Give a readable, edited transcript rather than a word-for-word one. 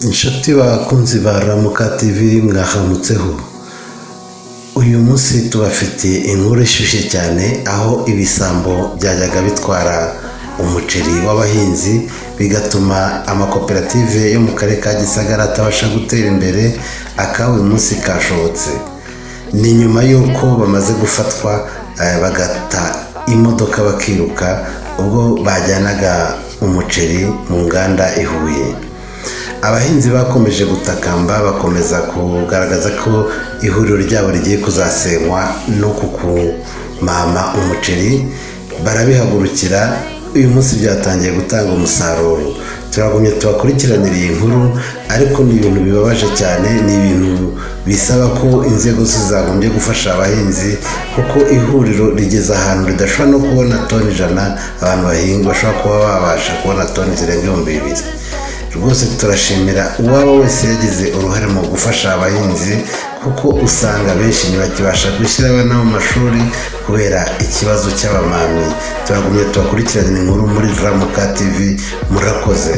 Inshuti bakunzi ba Ramuka TV, mwahamutseho. Uyu munsi tubafitiye inkuru ishyushye cyane, aho ibisambo byajyaga bitwara umuceri w'abahinzi, bigatuma amakoperative yo mu karere ka Gisagara atabasha gutera imbere. Akaba uyu munsi kashobotse, ni nyuma y'uko bamaze gufatwa, bagata imodoka bakiruka ubwo bajyanaga umuceri mu nganda i Huye. Abahinzi bakomeje gutakamba, bakomeza kugaragaza ko ihuriro ryabo rigiye kuzasenywa no kumama umuceri, barabihagurukira. Uyu munsi byatangiye gutanga umusaruro. Turagumye tubakurikiranira iyi nkuru, ariko ni ibintu bibabaje cyane, ni ibintu bisaba ko inzego zose zagombye gufasha abahinzi, kuko ihuriro rigeze ahantu ridashobora no kubona toni 100. Abantu bahinga bashobora kuba babasha kubona toni zirenga 2000. Rwose turashimira uwaba wese yagize uruhare mu gufasha abahinzi, kuko usanga benshi ntibakibasha gushyira abana mu mashuri kubera ikibazo cy'abamamyi. Turagumye tubakurikiranira inkuru muri Ramuka TV. Murakoze.